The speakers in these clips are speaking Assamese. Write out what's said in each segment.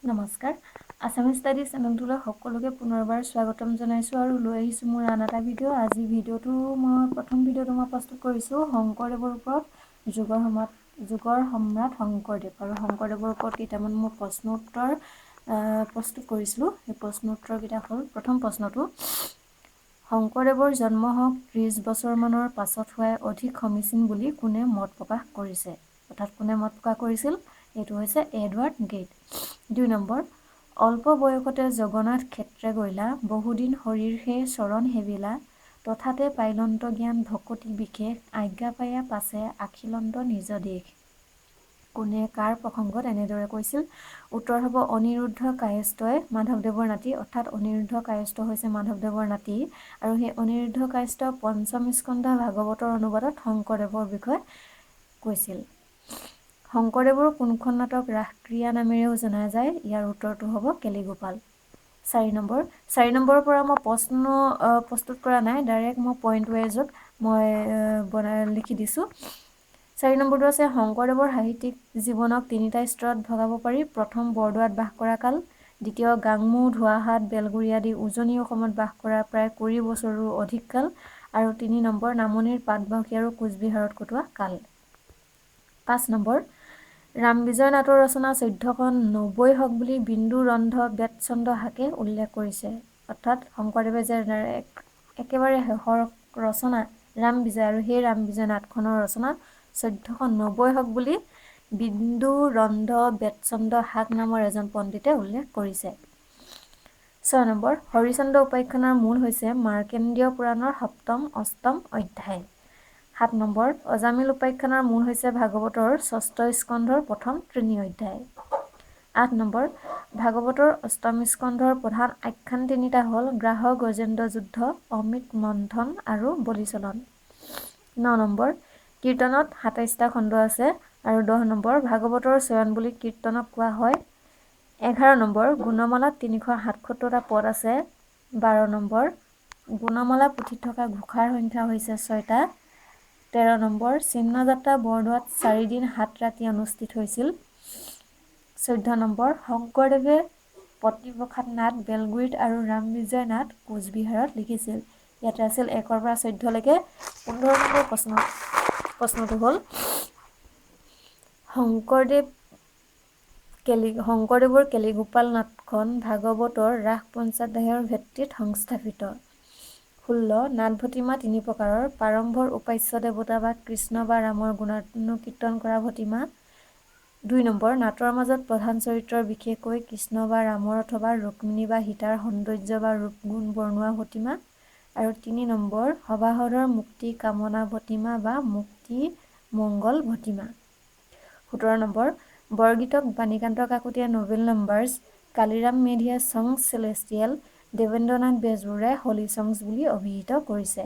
নমস্কাৰ, আছামিজ ষ্টাডি চেনেলটোলৈ সকলোকে পুনৰবাৰ স্বাগতম জনাইছোঁ আৰু লৈ আহিছোঁ মোৰ আন এটা ভিডিঅ'। আজি ভিডিঅ'টো মই প্ৰথম ভিডিঅ'টো মই প্ৰস্তুত কৰিছোঁ শংকৰদেৱৰ ওপৰত, যুগৰ সম্ৰাট শংকৰদেৱ আৰু শংকৰদেৱৰ ওপৰত কেইটামান মই প্ৰশ্ন উত্তৰ প্ৰস্তুত কৰিছিলোঁ। সেই প্ৰশ্ন উত্তৰকেইটা হ'ল, প্ৰথম প্ৰশ্নটো, শংকৰদেৱৰ জন্ম হওক 30 বছৰমানৰ পাছত হোৱাই অধিক সমীচীন বুলি কোনে মত প্ৰকাশ কৰিছে? অৰ্থাৎ কোনে মত প্ৰকাশ কৰিছিল? এইটো হৈছে এডৱাৰ্ড গেইট। 2 নম্বৰ, অল্প বয়সতে জগন্নাথ ক্ষেত্ৰে গৈলা, বহুদিন হৰিৰ সেই চৰণ সেবিলা, তথাতে পাইলন্ত জ্ঞান ভকতি বিশেষ, আজ্ঞা পাইয়া পাছে আসিলন্ত নিজ দেশ। কোনে কাৰ প্ৰসংগত এনেদৰে কৈছিল? উত্তৰ হ'ব অনিৰুদ্ধ কায়স্থই, মাধৱদেৱৰ নাতি। অৰ্থাৎ অনিৰুদ্ধ কায়স্থ হৈছে মাধৱদেৱৰ নাতি আৰু সেই অনিৰুদ্ধ কায়স্থ পঞ্চম স্কন্ধ ভাগৱতৰ অনুবাদত শংকৰদেৱৰ বিষয়ে কৈছিল। শংকৰদেৱৰ কোনখন নাটক ৰাসক্ৰিয়া নামেৰেও জনা যায়? ইয়াৰ উত্তৰটো হ'ব কেলিগোপাল। 4 নম্বৰ, 4 নম্বৰৰ পৰা মই প্ৰশ্ন প্ৰস্তুত কৰা নাই, ডাইৰেক্ট মই পইণ্ট ৱাইজত মই বনাই লিখি দিছোঁ। 4 নম্বৰটো আছে, শংকৰদেৱৰ সাহিত্যিক জীৱনক তিনিটা স্তৰত ভগাব পাৰি। প্ৰথম, বৰদোৱাত বাস কৰা কাল। দ্বিতীয়, গাংমু, ধোৱাহাট, বেলগুৰি আদি উজনি অসমত বাস কৰা প্ৰায় 20 বছৰৰো অধিক কাল। আৰু 3 নম্বৰ, নামনিৰ পাটবাউসী আৰু কোচবিহাৰত কটোৱা কাল। 5 নম্বৰ, ৰামবিজয় নাটৰ ৰচনা 1490 হওক বুলি বিন্দু ৰন্ধ বেদচন্দ্ৰ হাকে উল্লেখ কৰিছে। অৰ্থাৎ শংকৰদেৱে যে একেবাৰে শেষৰ ৰচনা ৰামবিজয় আৰু সেই ৰামবিজয় নাটখনৰ ৰচনা 1490 হওক বুলি বিন্দু ৰন্ধ বেদচন্দ্ৰ হাক নামৰ এজন পণ্ডিতে উল্লেখ কৰিছে। 6 নম্বৰ, হৰিচন্দ্ৰ উপাখ্যানৰ মূল হৈছে মাৰ্কেণ্ডীয় পুৰাণৰ সপ্তম, অষ্টম অধ্যায়। 7 নম্বৰ, অজামিল উপাখ্যানৰ মূল হৈছে ভাগৱতৰ ষষ্ঠ স্কন্ধৰ প্ৰথম তিনি অধ্যায়। 8 নম্বৰ, ভাগৱতৰ অষ্টম স্কন্ধৰ প্ৰধান আখ্যান তিনিটা হ'ল গ্ৰাহ গজেন্দ্ৰ যুদ্ধ, অমৃত মন্থন আৰু বলিচলন। 9 নম্বৰ, কীৰ্তনত 27টা খণ্ড আছে। আৰু 10 নম্বৰ, ভাগৱতৰ চয়ন বুলি কীৰ্তনক কোৱা হয়। 11 নম্বৰ, গুণমালাত 377টা পদ আছে। 12 নম্বৰ, গুণমালা পুথিত থকা ঘোষাৰ সংখ্যা হৈছে ছয়টা। 13 নম্বৰ, চিহ্নযাত্ৰা বৰদোৱাত 4 দিন 7 ৰাতি অনুষ্ঠিত হৈছিল। 14 নম্বৰ, শংকৰদেৱে পত্নীপ্ৰসাদ নাট বেলগুৰিত আৰু ৰামবিজয় নাট কোচবিহাৰত লিখিছিল। ইয়াতে আছিল 1ৰ পৰা 14লৈকে। 15 নম্বৰ প্ৰশ্নটো হ'ল, শংকৰদেৱৰ কেলিগোপাল নাটখন ভাগৱতৰ ৰাস পঞ্চাধ্যায়ৰ ভিত্তিত সংস্থাপিত। 16, নাট ভটিমা তিনি প্ৰকাৰৰ। প্ৰাৰম্ভৰ উপাস্য দেৱতা বা কৃষ্ণ বা ৰামৰ গুণানুকীৰ্তন কৰা ভটিমা। 2 নম্বৰ, নাটৰ মাজত প্ৰধান চৰিত্ৰৰ, বিশেষকৈ কৃষ্ণ বা ৰামৰ অথবা ৰুক্মিণী বা সীতাৰ সৌন্দৰ্য বা ৰূপ-গুণ বৰ্ণোৱা ভটিমা। আৰু 3 নম্বৰ, সভাসদৰ মুক্তি কামনা ভটিমা বা মুক্তি মংগল ভটিমা। 17 নম্বৰ, বৰগীতক বাণীকান্ত কাকতিয়ে নবেল নাম্বাৰ্ছ, কালিৰাম মেধিয়ে ছংছ চেলেষ্টিয়েল, দেৱেন্দ্ৰনাথ বেজবৰুৱাই হলি ছংছ বুলি অভিহিত কৰিছে।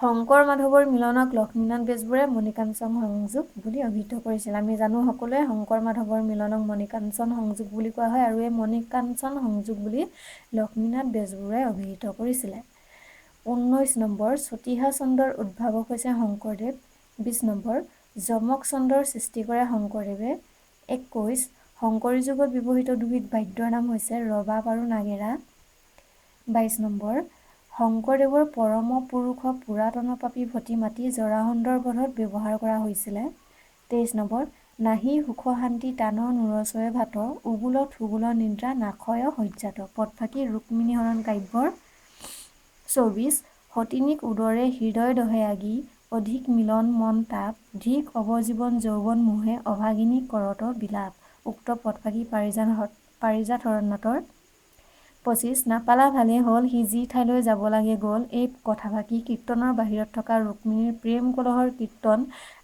শংকৰ মাধৱৰ মিলনক লক্ষ্মীনাথ বেজবৰুৱাই মণিকাঞ্চন সংযোগ বুলি অভিহিত কৰিছিল। আমি জানো সকলোৱে, শংকৰ মাধৱৰ মিলনক মণিকাঞ্চন সংযোগ বুলি কোৱা হয় আৰু এই মণিকাঞ্চন সংযোগ বুলি লক্ষ্মীনাথ বেজবৰুৱাই অভিহিত কৰিছিলে। 19 নম্বৰ, চতিহা ছন্দৰ উদ্ভাৱক হৈছে শংকৰদেৱ। 20 নম্বৰ, যমক ছন্দৰ সৃষ্টি কৰে শংকৰদেৱে। 21, শংকৰী যুগত ব্যৱহৃত দুবিধ বাদ্যৰ নাম হৈছে ৰবাব আৰু নাগেৰা। 22 নম্বৰ, শংকৰদেৱৰ পৰম পুৰুষ পুৰাতন পাপী ভটিমাটি জৰাসন্ধৰ বধত ব্যৱহাৰ কৰা হৈছিলে। 23 নম্বৰ, নাহি সুখ শান্তি তান নুৰচয় ভাত, উগুল থুগুল নিদ্ৰা নাশয় শয্যাত, পদফাকি ৰুক্মিণী হৰণ কাব্যৰ। 24, সতিনীক উদৰে হৃদয় দহে আগি, অধিক মিলন মন তাপ, ধিক অবজীৱন যৌৱন মোহে অভাগিনী কৰত বিলাপ, উক্ত পদফাকি পাৰিজাত হৰণ নাটৰ। 25, নাপালা ভালেই হ'ল, সি যি ঠাইলৈ যাব লাগে গ'ল, এই কথাফাকি কীৰ্তনৰ বাহিৰত থকা ৰুক্মিণীৰ প্ৰেম কলহৰ কীৰ্তন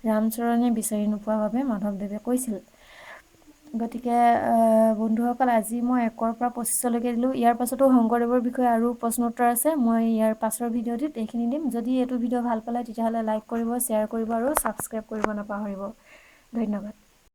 ৰামচৰণে বিচাৰি নোপোৱাৰ বাবে মাধৱদেৱে কৈছিল। গতিকে বন্ধুসকল, আজি মই 1ৰ পৰা 25লৈকে দিলোঁ। ইয়াৰ পাছতো শংকৰদেৱৰ বিষয়ে আৰু প্ৰশ্ন উত্তৰ আছে। মই ইয়াৰ পাছৰ ভিডিঅ'টিত এইখিনি দিম। যদি এইটো ভিডিঅ' ভাল পালে, তেতিয়াহ'লে লাইক কৰিব, শ্বেয়াৰ কৰিব আৰু ছাবস্ক্ৰাইব কৰিব নাপাহৰিব। ধন্যবাদ।